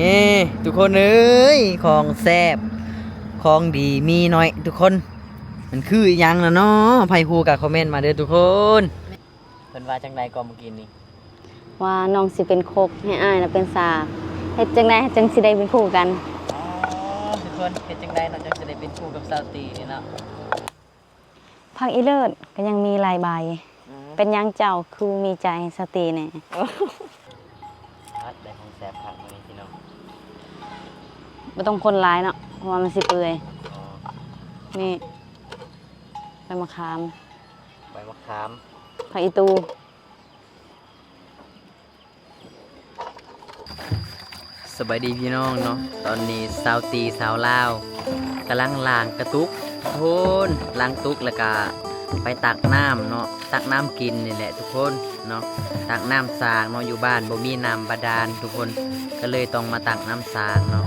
ນີ້ທຸກຄົນເອີຍ ຂອງແຊບ ຂອງດີມີໜ້ອຍທຸກຄົນ. ມັນຄືອີ່ຫຍັງລະເນາະ? ໃຜຮູ້ກໍຄອມເມັນມາເດີທຸກຄົນ. ເພິ່ນວ່າຈັ່ງໃດກໍເມື່ອກີ້ນີ້? ວ່ານ້ອງຊິເປັນຄົກ ໃຫ້ອ້າຍນະເປັນສາກ. ເຮັດຈັ່ງໃດຈັ່ງຊິໄດ້ເປັນຄູ່ກັນ? ອໍ ທຸກຄົນ ເຮັດຈັ່ງໃດເນາະ ຈັ່ງຊິໄດ້ເປັນຄູ່ກັບສາວຕີນີ້ເນາະ? ຜັກອີເລີດກໍຍັງມີຫຼາຍໃບ. ອືມ ເປັນຫຍັງເຈົ້າຄືມີໃຈໃຫ້ສາວຕີແດ່? ໂອ້ ໄດ້ຂອງແຊບຄັກມື້ນີ້ພີ່ນ້ອງ. ບໍ່ຕ້ອງຄົນຫຼາຍເນາະ ເພາະວ່າມັນຊິເປື່ອຍ. ອໍ ນີ້ ໃບມະຂາມ ໃບມະຂາມ ຜັກອີຕູ. ສະບາຍດີພີ່ນ້ອງເນາະ, ຕອນນີ້ສາວຕີສາວລາວກຳລັງລ້າງກະຕຸກທຸກຄົນ, ລ້າງຕຸກແລ້ວກະໄປຕັກນ້ຳເນາະ, ຕັກນ້ຳກິນນີ້ແຫຼະທຸກຄົນເນາະ, ຕັກນ້ຳສາງເນາະ, ຢູ່ບ້ານບໍ່ມີນ້ຳບາດານທຸກຄົນ, ກໍເລີຍຕ້ອງມາຕັກນ້ຳສາງເນາະ.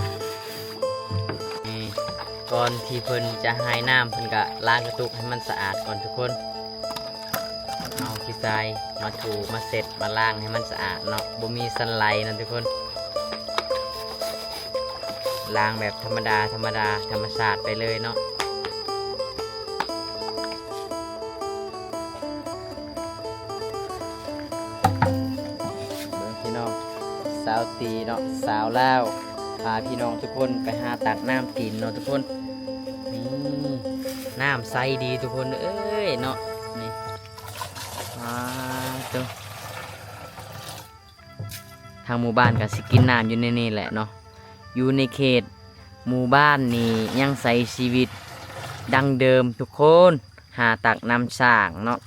ນີ້ ກ່ອນທີ່ເພິ່ນຈະໃຫ້ນ້ຳ ເພິ່ນກະລ້າງກະຕຸກໃຫ້ມັນສະອາດກ່ອນທຸກຄົນ. ເອົາຂີ້ຊາຍມາຖູມາເຊັດມາລ້າງໃຫ້ມັນສະອາດເນາະ, ບໍ່ມີສັນໄຫຼເນາະທຸກຄົນ, ລ້າງແບບທຳມະດາ ທຳມະດາ ທຳມະຊາດໄປເລີຍເນາະ. ເບິ່ງພີ່ນ້ອງ ສາວຕີເນາະ ສາວລາວ ພາພີ່ນ້ອງທຸກຄົນໄປຫາຕັກນ້ຳກິນເນາະທຸກຄົນ. ນີ້ ນ້ຳໃສດີທຸກຄົນເອີຍເນາະ. ນີ້ ປາໂທ້ ທາງໝູ່ບ້ານກໍຊິກິນນ້ຳຢູ່ໃນນີ້ແຫຼະເນາະ, ຢູ່ໃນເຂດໝູ່ບ້ານນີ້ຍັງໃຊ້ຊີວິດດັ້ງເດີມທຸກຄົນ, ຫາຕັກນ້ຳສາງເນາະ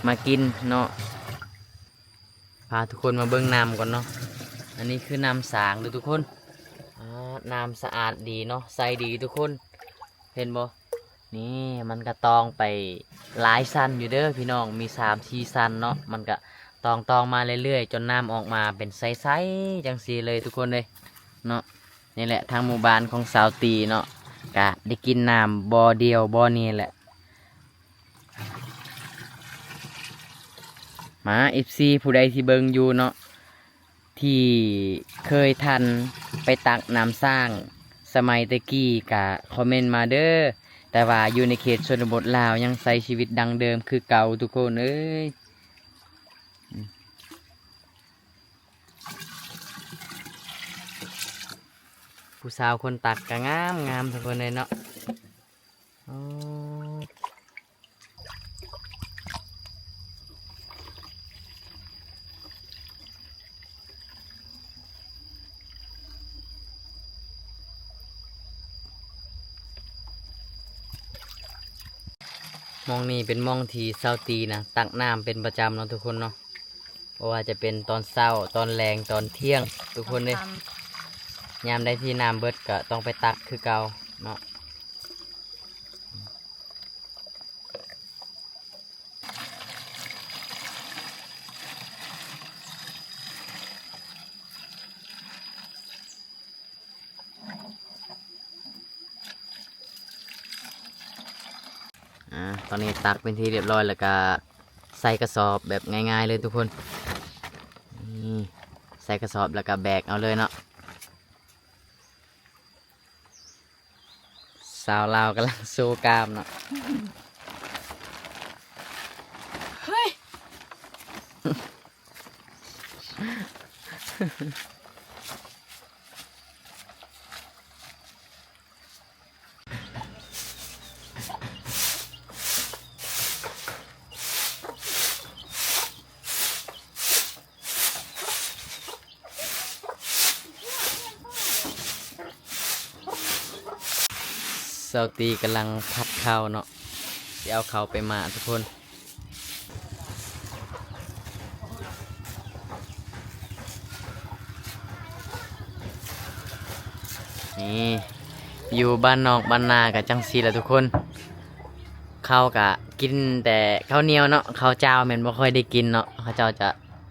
ມາກິນເນາະ. ພາທຸກຄົນມາເບິ່ງນ້ຳກ່ອນເນາະ, ອັນນີ້ຄືນ້ຳສາງເດີທຸກຄົນ. ອາ ນ້ຳສະອາດດີເນາະ ໃສດີທຸກຄົນ ເຫັນບໍ່? ນີ້ ມັນກະຕອງໄປຫຼາຍຊັ້ນຢູ່ເດີພີ່ນ້ອງ, ມີສາມສີ່ຊັ້ນເນາະ, ມັນກະຕອງໆມາເລື້ອຍໆ ຈົນນ້ຳອອກມາເປັນໃສໆ ຈັ່ງຊີ້ເລີຍທຸກຄົນເອີຍເນາະ. ນີ້ແຫຼະ ທາງໝູ່ບ້ານຂອງສາວຕີເນາະ ກະໄດ້ກິນນ້ຳບໍ່ດຽວບໍ່ນີ້ແຫຼະ. ມາ ເອັຟຊີ ຜູ້ໃດທີ່ເບິ່ງຢູ່ເນາະ ທີ່ເຄີຍທັນໄປຕັກນ້ຳສ້າງສະໄໝແຕ່ກີ້ກະຄອມເມັນມາເດີ, ແຕ່ວ່າຢູ່ໃນເຂດຊົນນະບົດລາວຍັງໃຊ້ຊີວິດດັ້ງເດີມຄືເກົ່າທຸກຄົນເອີຍ. ຜູ້ສາວຄົນຕັກກະງາມໆ ທຸກຄົນເອີຍເນາະ. ອໍ ໝ່ອງນີ້ເປັນໝ່ອງທີ່ສາວຕີນະ ຕັກນ້ຳເປັນປະຈຳເນາະທຸກຄົນເນາະ. ບໍ່ວ່າຈະເປັນຕອນເຊົ້າ ຕອນແລງ ຕອນທ່ຽງ ທຸກຄົນເດ້. ຕອນຄ່ຳ ຍາມໃດທີ່ນ້ຳເບິດກໍຕ້ອງໄປຕັກຄືເກົ່າເນາະ. ອາ ຕອນນີ້ຕັກເປັນທີ່ຮຽບຮ້ອຍ ແລ້ວກະໃສ່ກະສອບແບບງ່າຍໆເລີຍທຸກຄົນ. ນີ້ ໃສ່ກະສອບແລ້ວກະແບກເອົາເລີຍເນາະ. ສາວລາວກຳລັງໂຊກ້າມເນາະ. ເຮີ້ຍ ສາວຕີກຳລັງຜັດເຂົ້າເນາະ, ຊິເອົາເຂົ້າໄປໝ້າທຸກຄົນ. ນີ້ ຢູ່ບ້ານນອກບ້ານນາກະຈັ່ງຊີ້ລະທຸກຄົນ, ເຂົ້າກະກິນແຕ່ເຂົ້າໜຽວເນາະ, ເຂົ້າຈ້າວແມ່ນບໍ່ຄ່ອຍໄດ້ກິນເນາະ, ເຂົາເຈົ້າຈະ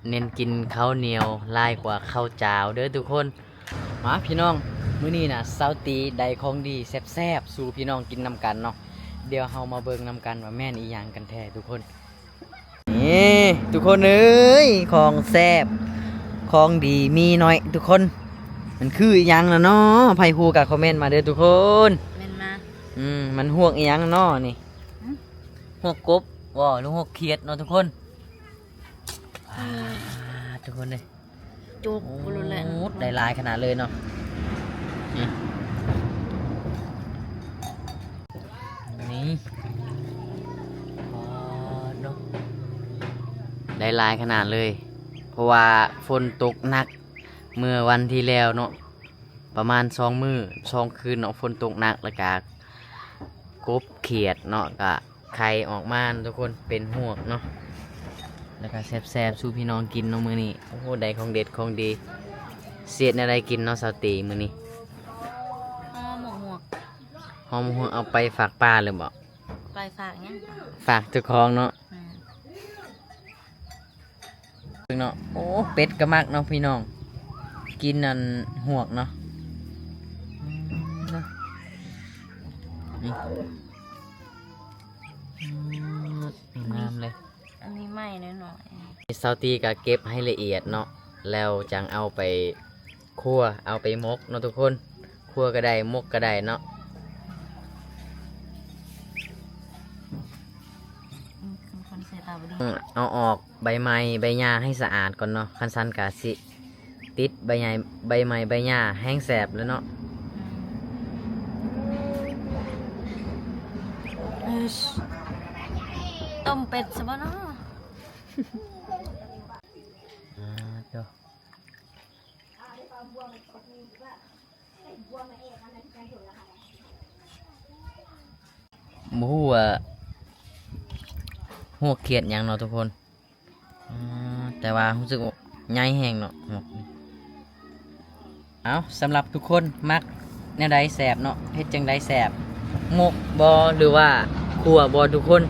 ເນັ້ນກິນເຂົ້າໜຽວຫຼາຍກວ່າເຂົ້າຈ້າວເດີທຸກຄົນ. ມາພີ່ນ້ອງ, ມື້ນີ້ນະ ສາວຕີໄດ້ຂອງດີແຊບໆສູ່ພີ່ນ້ອງກິນນຳກັນເນາະ. ດຽວເຮົາມາເບິ່ງນຳກັນວ່າແມ່ນອີ່ຫຍັງກັນແທ້ທຸກຄົນ. ນີ້ທຸກຄົນເອີຍ ຂອງແຊບ ຂອງດີມີໜ້ອຍທຸກຄົນ. ມັນຄືອີ່ຫຍັງລະເນາະ? ໃຜຮູ້ກໍຄອມເມັນມາເດີທຸກຄົນ. ແມ່ນມາ. ອືມ ມັນຮວກອີ່ຫຍັງເນາະນີ້? ຫື? ຮວກກົບບໍ່ ຫຼື ຮວກຂຽດເນາະທຸກຄົນ? ອືມ ອ່າ ທຸກຄົນເອີຍ ໂຈກ ໂອ້ ໂລດແຫຼະ ໄດ້ຫຼາຍຂະໜາດເລີຍເນາະ. ນີ້ ນີ້ ອໍ ເນາະ ໄດ້ຫຼາຍຂະໜາດເລີຍ ເພາະວ່າຝົນຕົກໜັກ ເມື່ອວັນທີ່ແລ້ວເນາະ ປະມານສອງມື້ສອງຄືນເນາະ ຝົນຕົກໜັກ ແລ້ວກະກົບຂຽດເນາະ ກະໄຂ່ອອກມາເນາະທຸກຄົນ ເປັນຮວກເນາະ ແລ້ວກະແຊບໆສູ່ພີ່ນ້ອງກິນເນາະມື້ນີ້. ໂອ້ໂຫ ໄດ້ຂອງເດັດຂອງດີ ຊິເຮັດແນວໃດກິນເນາະສາວຕີມື້ນີ້? ຫໍ່ໝາກຮວກ ຫໍ່ໝາກຮວກ ເອົາໄປຝາກປາຫຼືບໍ່? ໄປຝາກຫຍັງ? ຝາກເຈົ້າຂອງເນາະ. ແມ່ນ. ເບິ່ງເນາະ ໂອ້ ເປັດກໍມັກເນາະພີ່ນ້ອງ ກິນອັນຮວກເນາະ. ອືມ ນີ້ ອືມ ງາມເລີຍ ອັນນີ້ໄມ້ນ້ອຍໆ. ສາວຕີກໍເກັບໃຫ້ລະອຽດເນາະ ແລ້ວຈັ່ງເອົາໄປ ຂົ້ວ ເອົາໄປໝົກເນາະທຸກຄົນ ຂົ້ວກໍໄດ້ ໝົກກໍໄດ້ເນາະ. ອືມ ຄົນໃສ່ຕາບໍ່ດີ ເອົາອອກໃບໄມ້ໃບຫຍ້າໃຫ້ສະອາດກ່ອນເນາະ ຄັນຊັ້ນກະຊິຕິດໃບໃຫຍ່ ໃບໄມ້ໃບຫຍ້າ ແຮງແສບແລ້ວເນາະ. ອືມ ຕົ້ມເປັດຊະບໍ່ເນາະ? ອ່າ ໂຕ ບໍ່ຮູ້ວ່າຮວກຂຽດຫຍັງເນາະທຸກຄົນ. ອືມ ແຕ່ວ່າຮູ້ສຶກວ່າໃຫຍ່ແຮງເນາະ ຮວກ. ເອົາ ສຳລັບທຸກຄົນມັກແນວໃດແຊບເນາະ ເຮັດຈັ່ງໃດແຊບ ໝົກບໍ່ ຫຼືວ່າຂົ້ວບໍ່ທຸກຄົນ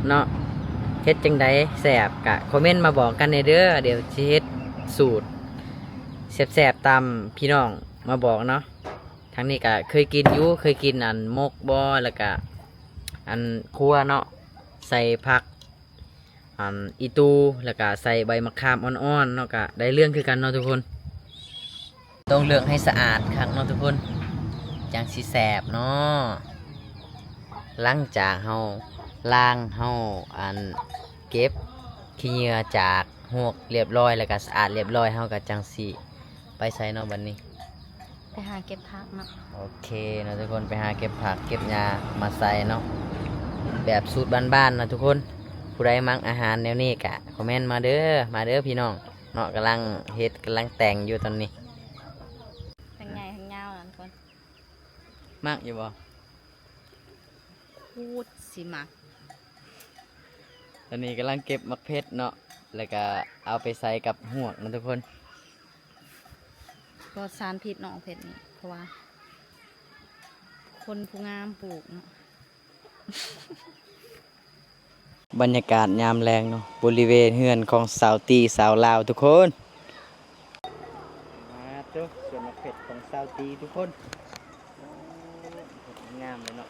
ເນາະ? ເຮັດຈັ່ງໃດແຊບ ກະຄອມເມັນມາບອກກັນແດ່ເດີ ດຽວຊິເຮັດສູດແຊບໆຕາມພີ່ນ້ອງມາບອກເນາະ. ທາງນີ້ກະເຄີຍກິນຢູ່ ເຄີຍກິນອັນໝົກບໍ່ ແລ້ວກະອັນຂົ້ວເນາະ ໃສ່ຜັກ ອັນອີ່ຕູ່ ແລ້ວກະໃສ່ໃບໝາກຂາມອ່ອນໆເນາະ ກະໄດ້ເລື່ອງຄືກັນເນາະທຸກຄົນ. ຕ້ອງເລືອກໃຫ້ສະອາດຄັກເນາະທຸກຄົນ ຈັ່ງຊິແຊບເນາະ. ຫຼັງຈາກເຮົາລ້າງ ເຮົາອັນເກັບຂີ້ເຫຍື້ອຈາກຮວກລຽບຮ້ອຍ ແລ້ວກະສະອາດລຽບຮ້ອຍ ເຮົາກະຈັ່ງຊິໄປໃສ່ເນາະບັດນີ້. ໄປຫາເກັບຜັກເນາະ. ໂອເຄເນາະທຸກຄົນ ໄປຫາເກັບຜັກເກັບຫຍ້າມາໃສ່ເນາະ ແບບສູດບ້ານໆເນາະທຸກຄົນ. ຜູ້ໃດມັກອາຫານແນວນີ້ກະຄອມເມັນມາເດີ ມາເດີພີ່ນ້ອງເນາະ. ກຳລັງເຮັດ ກຳລັງແຕ່ງຢູ່ຕອນນີ້. ທັງໃຫຍ່ທັງຍາວນະທຸກຄົນ. ມັກຢູ່ບໍ່? ໂຄດຊິມັກ. ຕອນນີ້ກຳລັງເກັບໝາກເຜັດເນາະ ແລ້ວກະເອົາໄປໃສ່ກັບຮວກເນາະທຸກຄົນ. ປອດສານພິດເນາະ ໝາກເຜັດນີ້ ເພາະວ່າຄົນຜູ້ງາມປູກເນາະ. ບັນຍາກາດຍາມແລງເນາະ ບໍລິເວນເຮືອນຂອງສາວຕີສາວລາວທຸກຄົນ. ມາໂຕ ສວນໝາກເຜັດຂອງສາວຕີທຸກຄົນ. ໂອ້ ງາມເລີຍເນາະ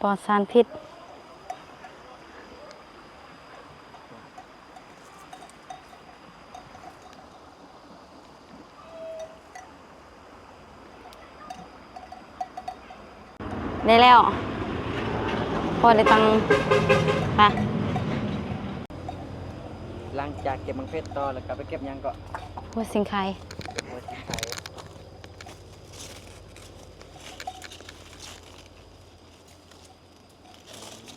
ປອດສານພິດ. ໄດ້ແລ້ວ ພໍໄດ້ຕັງ. ໄປ ຫຼັງຈາກເກັບໝາກເຜັດຕໍ່ແລ້ວກໍໄປເກັບຫຍັງເກາະ? ຫົວສິງໄຄ. ເກັບຫົວສິງໄຄ.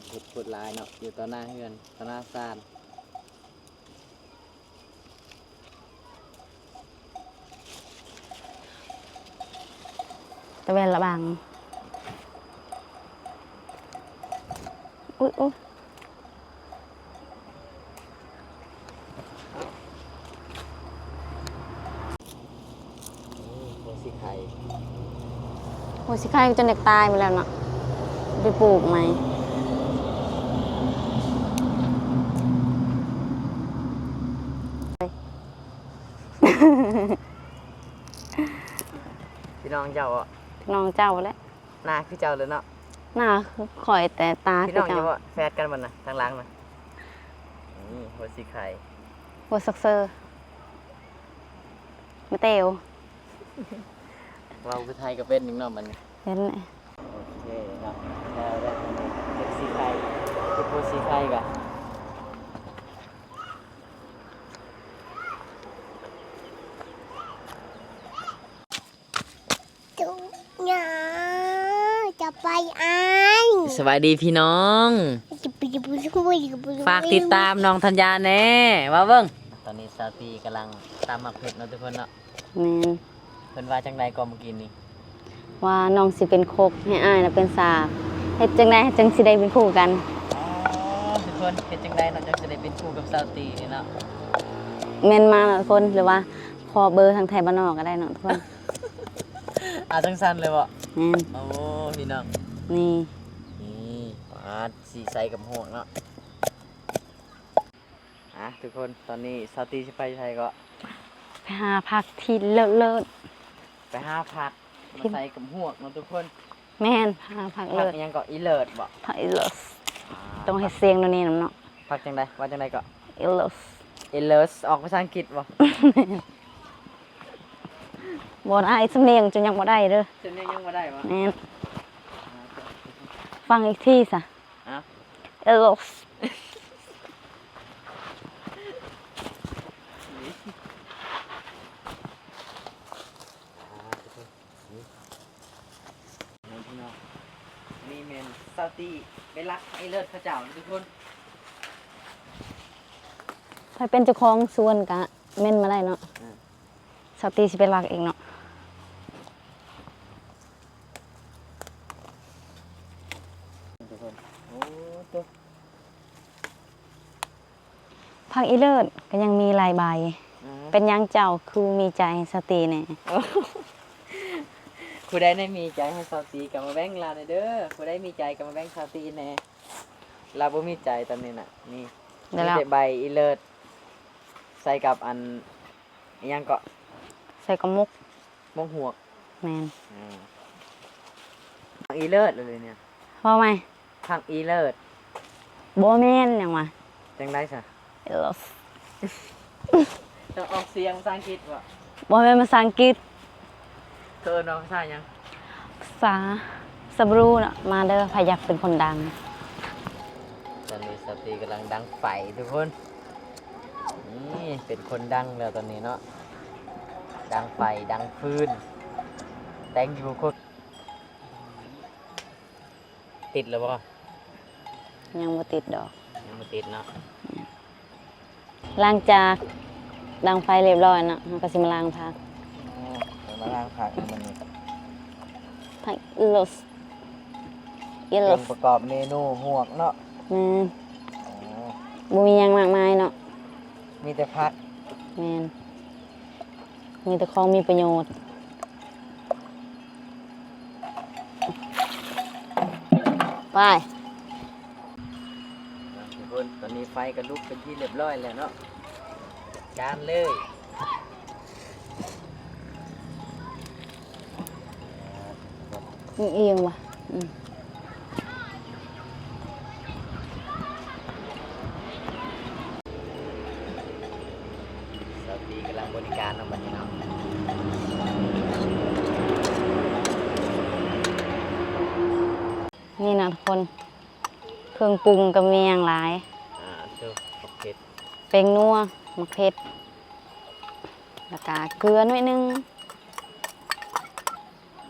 ເຫັດໂຄດຫຼາຍເນາະ ຢູ່ຕໍ່ໜ້າເຮືອນ ຕໍ່ໜ້າຊານ. ຕະແວ່ນລະບັງ. ອຸ້ຍ ອຸ້ຍ. ໂອ້ ຫົວສິໄຄ ຫົວສິໄຄຈົນຢາກຕາຍໝົດແລ້ວເນາະ ໄປປູກໃໝ່. ພີ່ນ້ອງເຈົ້າເບາະ? ພີ່ນ້ອງເຈົ້າແຫຼະ. ໜ້າຄືເຈົ້າເລີຍເນາະ. ໜ້າຄືຂ້ອຍແຕ່ຕາຄືເຈົ້າ. ພີ່ນ້ອງຢູ່ເບາະ? ແຝດກັນບໍ່ນະ ທາງຫຼັງນະ. ນີ້ຫົວສີໄຂ່ ຫົວສັກເຊີ. ມາແຕ່ວ ເວົ້າໄທກໍເປັນອີກເນາະບັດນີ້ ເປັນ. ໂອເຄເນາະ ແລ້ວໄດ້ເຮັດສີໄຂ່ ເຮັດໂພສີໄຂ່ກະ ຈະໄປອ່ານ ສະບາຍດີພີ່ນ້ອງ ຝາກຕິດຕາມນ້ອງທັນຍາແດ່ ເວົ້າເບິ່ງ. ຕອນນີ້ສາວຕີກຳລັງຕຳໝາກເຜັດເນາະທຸກຄົນເນາະ. ແມ່ນ. ເພິ່ນວ່າຈັ່ງໃດກໍມື້ກີ້ນີ້? ວ່ານ້ອງຊິເປັນຄົກ ໃຫ້ອ້າຍນະເປັນສາກ ເຮັດຈັ່ງໃດຈັ່ງຊິໄດ້ເປັນຄູ່ກັນ? ອໍ ທຸກຄົນ ເຮັດຈັ່ງໃດເນາະ ຈັ່ງຊິໄດ້ເປັນຄູ່ກັບສາວຕີນີ້ເນາະ? ແມ່ນມາເນາະທຸກຄົນ ຫຼືວ່າຂໍເບີທາງໄທບ້ານນອກກໍໄດ້ເນາະທຸກຄົນ. ອາ ຈັ່ງຊັ້ນເລີຍບໍ? ແມ່ນ. ໂອ້ ພີ່ນ້ອງ ນີ້ ນີ້ ປາດ ສີໃສ່ກັບຮວກເນາະ. ອ່າ ທຸກຄົນ ຕອນນີ້ສາວຕີຊິໄປໃສເກາະ? ໄປຫາຜັກທີ່ເລີດໆ ໄປຫາຜັກມາໃສ່ກັບຮວກເນາະທຸກຄົນ. ແມ່ນ ຫາຜັກ ຜັກເລີດ ອີ່ຫຍັງເກາະ? ອີເລີດບໍ? ຜັກອີເລີດ ອ່າ ຕ້ອງເຮັດສຽງໂດຍນີ້ນຳເນາະ. ຜັກຈັ່ງໃດ? ວ່າຈັ່ງໃດເກາະ? ອີເລີດ ອີເລີດ ອອກພາສາອັງກິດບໍ? ບໍ່ໄດ້ ສຳນຽງເຈົ້າຍັງບໍ່ໄດ້ເດີ ສຳນຽງຍັງບໍ່ໄດ້ບໍ? ແມ່ນ. ຟັງອີກທີຊະ. ອະ ເອໂລສ ນີ້ພີ່ນ້ອງ ນີ້ແມ່ນສາວຕີໄປລັກໄອ້ເລີດເຂົາເຈົ້າທຸກຄົນ. ໃຜເປັນເຈົ້າຂອງສວນກະເມັ້ນມາໄດ້ເນາະ. ອືມ ສາວຕີຊິໄປລັກເອງເນາະ. ໂອ້ໂຕ ຜັກອີເລີດກໍຍັງມີຫຼາຍໃບ. ອືມ ເປັນຫຍັງເຈົ້າຄືມີໃຈໃຫ້ສາວຕີແດ່? ຜູ້ໃດໄດ້ມີໃຈໃຫ້ສາວຕີກໍມາແບ່ງລາວແດ່ເດີ ຜູ້ໃດມີໃຈກໍມາແບ່ງສາວຕີແດ່. ລາວບໍ່ມີໃຈຕອນນີ້ນະ ນີ້ ມີແຕ່ໃບອີເລີດ ໃສ່ກັບອັນ ອີ່ຫຍັງເກາະ? ໃສ່ກັບໝົກ ໝົກຮວກ. ແມ່ນ. ອືມ ຜັກອີເລີດເລີຍນີ້ ເວົ້າໃໝ່ ຜັກອີເລີດ. ບໍ່ແມ່ນຫຍັງຫວາ? ຈັ່ງໃດຊະ? ອີເລີດ ຕ້ອງອອກສຽງພາສາອັງກິດບໍ? ບໍ່ແມ່ນພາສາອັງກິດ. ເຂົາເອີ້ນວ່າພາສາຫຍັງ? ພາສາຊາບຣູເນາະ. ມາເດີ ໃຜຢາກເປັນຄົນດັງ. ຕອນນີ້ສາວຕີກຳລັງດັງໄຟທຸກຄົນ. ນີ້ເປັນຄົນດັງແລ້ວຕອນນີ້ເນາະ ດັງໄຟ ດັງຟືນ ແຕ່ງຢູ່ຄົນ ຕິດແລ້ວບໍ່? ຍັງບໍ່ຕິດດອກ ຍັງບໍ່ຕິດເນາະ. ຫຼັງຈາກດັງໄຟລຽບຮ້ອຍເນາະ ເຮົາກໍຊິມາລ້າງຜັກ. ອໍ ມາລ້າງຜັກໃນມື້ນີ້ ຜັກອີເລີດ ອີເລີດ ເຄື່ອງປະກອບເມນູຮວກເນາະ. ແມ່ນ. ອໍ ບໍ່ມີຫຍັງມາກມາຍເນາະ ມີແຕ່ຜັກ. ແມ່ນ. ມີແຕ່ຂອງມີປະໂຫຍດ. ໄປ ທຸກຄົນ ຕອນນີ້ໄຟກໍລຸກເປັນທີ່ລຽບຮ້ອຍແລ້ວເນາະ ຈັດການເລີຍ. ອີ່ຫຍັງວະ? ອືມ ສາວຕີກຳລັງບໍລິການເນາະ ບັດນີ້ເນາະ. ນີ້ນະທຸກຄົນ ເຄື່ອງປຸງກໍມີຫຍັງຫຼາຍ ອ່າ ໂຕ ໝາກເຜັດ ແປ້ງນົວ ໝາກເຜັດ ແລ້ວກະເກືອໜ້ອຍໜຶ່ງ.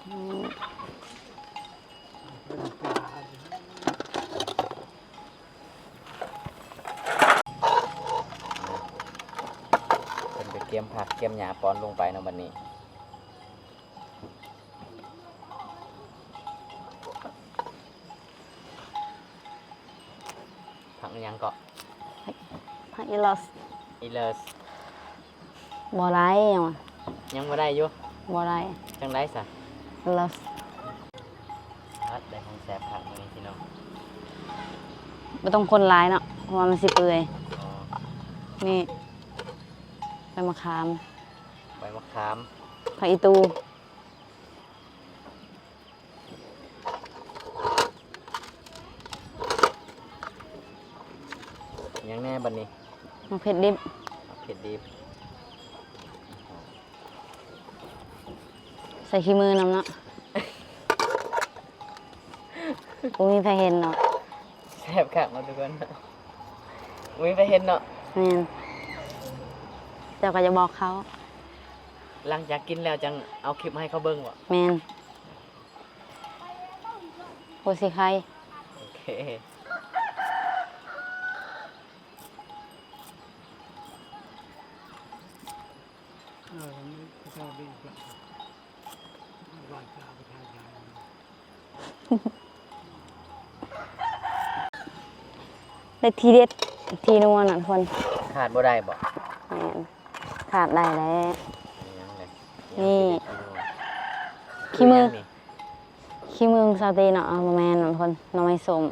ອືມ ເພິ່ນກໍກຽມຜັກກຽມຫຍ້າປ່ອນລົງໄປເນາະບັດນີ້. ຜັກອີ່ຫຍັງເກາະ? ຜັກ ຜັກອີເລີດ ອີເລີດ ບໍ່ໄດ້ຫຍັງວະ? ຍັງບໍ່ໄດ້ຢູ່? ບໍ່ໄດ້. ຈັ່ງໃດຊະ? ອີເລີດ ອັດ ໄດ້ຂອງແຊບຄັກມື້ນີ້ພີ່ນ້ອງ. ບໍ່ຕ້ອງຄົນຫຼາຍເນາະ ເພາະວ່າມັນຊິເປື່ອຍ. ອໍ ນີ້ ໃບມະຂາມ ໃບມະຂາມ ຜັກອີຕູ. ຫຍັງແດ່ບັດນີ້? ໝາກເຜັດດິບ ໝາກເຜັດດິບ. ໃສ່ຂີ້ມືນຳເນາະ ບໍ່ມີໃຜເຫັນເນາະ. ແຊບຄັກເນາະທຸກຄົນ ບໍ່ມີໃຜເຫັນເນາະ. ແມ່ນ ເຈົ້າກໍຢ່າບອກເຂົາ. ຫຼັງຈາກກິນແລ້ວຈັ່ງເອົາຄລິບມາໃຫ້ເຂົາເບິ່ງບໍ? ແມ່ນ ໂອຊິໄຄ. ໂອເຄ. ແລະ ທີເດັດ ທີນົວນະທຸກຄົນ ຂາດບໍ່ໄດ້ບໍ? ແມ່ນ ຂາດໄດ້ແຫຼະ. ນີ້ ຂີ້ມື ຂີ້ມືຂອງສາວຕີເນາະ. ເອີ ບໍ່ແມ່ນເນາະທຸກຄົນ ໜໍ່ໄມ້ສົ້ມ.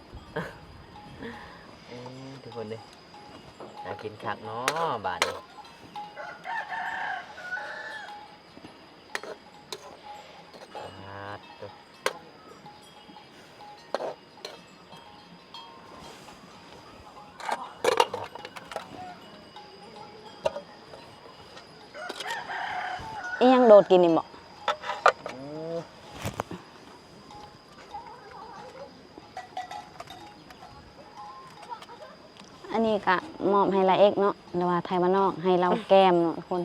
ເອີ ທຸກຄົນເດີ ໜ້າກິນຄັກເນາະບາດນີ້. ປາດໂທ້ ອີ່ຫຍັງໂດດກິນນີ້ບໍ? ອືມ. ອັນນີ້ກະມອບໃຫ້ລາເອັກເນາະ ຫຼືວ່າໄທບ້ານນອກ ໃຫ້ລາວແກ້ມເນາະທຸກຄົນ.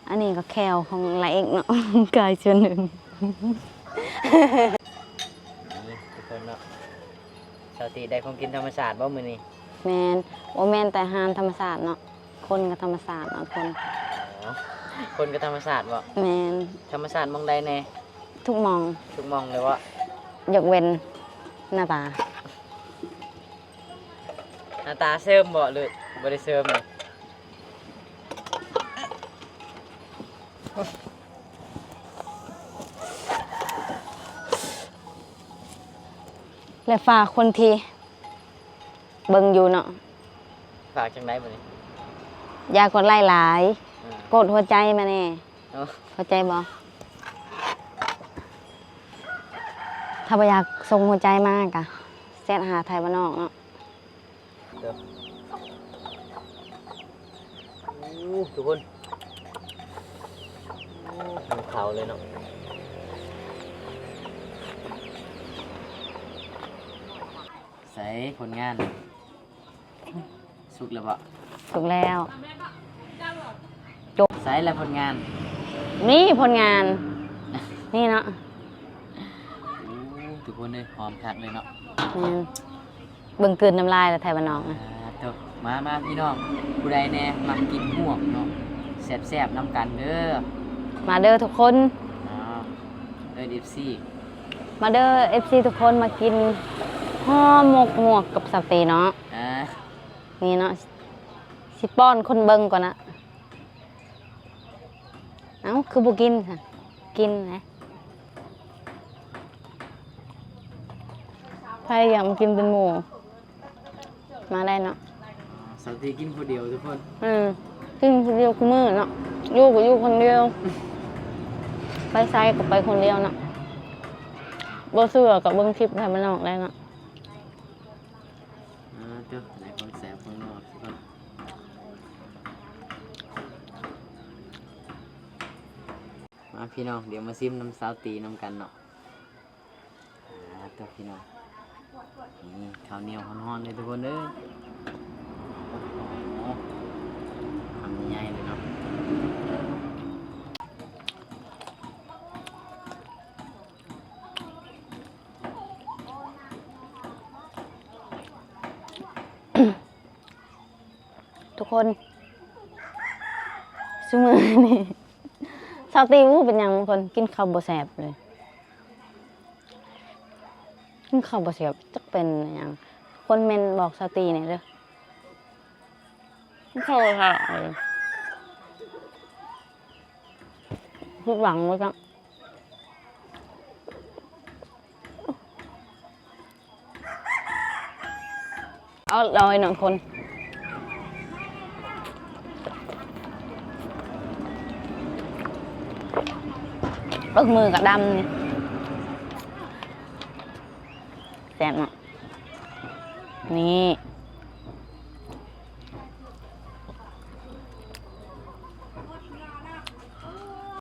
ອັນນີ້ກໍແຂ້ວຂອງລາເອັກເນາະ ກາຍສ່ວນໜຶ່ງ. ນີ້ທຸກຄົນເນາະ ສາວຕີໄດ້ຂອງກິນທຳມະຊາດບໍ່ມື້ນີ້? ແມ່ນ ບໍ່ແມ່ນແຕ່ອາຫານທຳມະຊາດເນາະ ຄົນກໍທຳມະຊາດເນາະທຸກຄົນ. ອໍ ຄົນກໍທຳມະຊາດບໍ? ແມ່ນ. ທຳມະຊາດໝ່ອງໃດແດ່? ທຸກໝ່ອງ. ທຸກໝ່ອງເລີຍບໍ? ຍົກເວັ້ນໜ້າຕາ. ໜ້າຕາເສີມບໍ ຫຼືບໍ່ໄດ້ເສີມ? ແລະ ຝາກຄົນທີ່ເບິ່ງຢູ່ເນາະ. ຝາກຈັ່ງໃດບັດນີ້? ຢ່າກົດໄລຫຼາຍ ອືມ ກົດຫົວໃຈມາແດ່. ໂອ້ ເຂົ້າໃຈບໍ່? ຖ້າບໍ່ຢາກສົ່ງຫົວໃຈມາກະແຊັດຫາໄທບ້ານນອກເນາະ. ເດີ ໂອ້ ທຸກຄົນ ໂອ້ ເຂົ້າເລີຍເນາະ. ໃສຜົນງານ? ສຸກແລ້ວບໍ? ສຸກແລ້ວ. ຈົບ. ໃສລະຜົນງານ? ນີ້ຜົນງານ ນີ້ເນາະ. ໂອ້ ທຸກຄົນເອີຍ ຫອມຄັກເລີຍເນາະ. ແມ່ນ ເບິ່ງກືນນ້ຳລາຍລະໄທບ້ານນອກນະ. ອ່າ ໂຕ ມາ ມາພີ່ນ້ອງ ຜູ້ໃດແດ່ມັກກິນຫວກເນາະ ແຊບໆນຳກັນເດີ ມາເດີທຸກຄົນ. ເອີ ເອັຟຊີ ມາເດີ ເອັຟຊີ ທຸກຄົນ ມາກິນຫໍ່ໝົກຫວກກັບສາວຕີເນາະ. ອ່າ ນີ້ເນາະ ຊິປ້ອນຄົນເບິ່ງກ່ອນນະ. ເອົ້າ ຄືບໍ່ກິນຊະ? ກິນແຫຼະ ໃຜຢາກມາກິນເປັນໝູ່ ມາໄດ້ເນາະ. ສາວຕີກິນຜູ້ດຽວທຸກຄົນ. ອືມ ກິນຜູ້ດຽວຄູ່ມື້ເນາະ ຢູ່ກໍຢູ່ຄົນດຽວ ໄປໃສກໍໄປຄົນດຽວເນາະ. ບໍ່ເຊື່ອກໍເບິ່ງຄລິບໄທບ້ານນອກໄດ້ເນາະ. ອ່າ ເຈົ້າ ໄດ້ຂອງແຊບຂອງນັວທຸກຄົນ. ມາພີ່ນ້ອງ ດຽວມາຊິມນຳສາວຕີນຳກັນເນາະ. ອ່າ ເຈົ້າ ພີ່ນ້ອງ ນີ້ ເຂົ້າໜຽວຮ້ອນໆເລີຍທຸກຄົນເອີຍ. ໂອ້ ຄຳໃຫຍ່ໆເລີຍເນາະ. ທຸກຄົນ ຊຸມື້ນີ້ສາວຕີບໍ່ຮູ້ເປັນຫຍັງ ບາງຄົນກິນເຂົ້າບໍ່ແຊບເລີຍ ກິນເຂົ້າບໍ່ແຊບ ຈັກເປັນຫຍັງ ຄົນເມັນບອກສາວຕີແດ່ເດີ. ກິນເຂົ້າບໍ່ແຊບເລີຍ ຜິດຫວັງວ່າຊັ້ນ. ເອົາ ລອຍໜຶ່ງຄົນ ເອີ ມືກໍດຳນີ້ ແຊບເນາະ ນີ້.